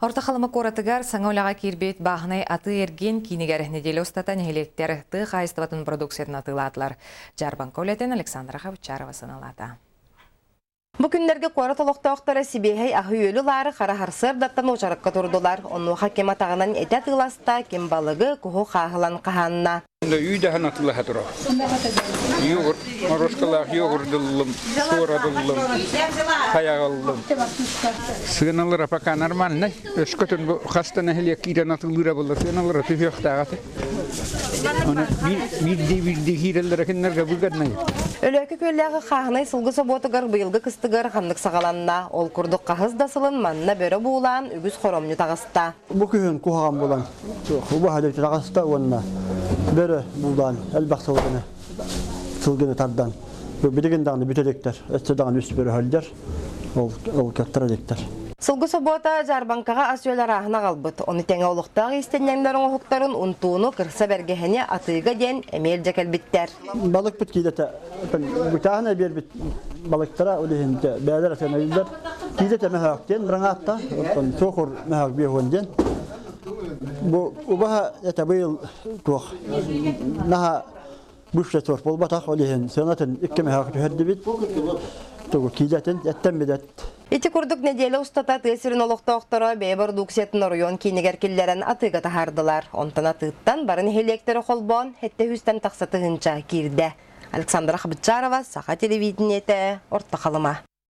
Орто Халыма куоратыгар саҥа үлэҕэ киирбит бааһынай атыы-эргиэн киинигэр нэдиэлэ устата нэһилиэктэр тыа хаһаайыстыбатын продукциятын атыылаатылар. Дьаарбаҥка үлэтин Александра Хабычарова сыаналаата. Бу күннэргэ куорат олохтоохторо сибиэһэй аһы-үөлү ылаары хара сарсыардаттан уочаракка турдулар. Онуоха ким атаҕынан этэ атыыласта, ким балыгы, куһу хааһылан хаһаанна. Үй даһан атылаха турар. Йогурт, морошкалаах йогурдуллум, суорадыллым, хайаҕыллым. Сыаналара пока нормальный. Өскөтүн бу хаста нэһилиэк киирэн атылыыра буолла сыаналара түһүөхтээх этэ. Оны биирдии-биирдии киирэллэрэ кинилэргэ выгодный. Өлөөкө Күөллээҕи хааһынай сылгы собуотугар быйылгы кыстыгар ханнык саҕаланна. Ол курдук хаһыс да сылын манна бөрө буулаан үгүс хоромньу таҕыста. Бу күһүн куһаҕан булан убаһа таҕыста уонна бөрө булаан элбэх сылгыны сылгыны тардан билигин даҕаны бүтэ иликтэр өссө даҕаны үс бөрө сылдьар ол ол көттөр иликтэр. Сылгы собуота дьаарбаҥкаҕа ас-үөл арааһын аҕалбыт. Ону тэҥэ олохтоох иистэнньэҥнэр оҥоһуктарын унтууну, кырса бэргэһэни атыыга диэн эмиэ илдьэ кэлбиттэр. Балыкпыт киилэтэ бытааһына биэрбит балыктара ол иһин бэйэлэр сыаналыыллар. Киилэтэ мөһөөх диэн быраҥаатта, оттон суохур мөһөөх биэһуон диэн. Бу убаһа это быйыл туох наһаа бывший сорт буолбатах, ол иһин сыанатын икки мөһөөх түһэрдибит. Тугу киилэтин эттэн билет. Ити курдук нэдиэлэ устата тыа сирин олохтоохторо бэйэ бородууксуйатын оройуон киинигэр киллэрэн атыыга таһаардылар. Онтон атыыттан бары нэһилиэктэри холбоон сэттэ сүүстэн тахса тыһыынча киирдэ. Александра Хабычарова, Саха телевидениетэ, Орто Халыма.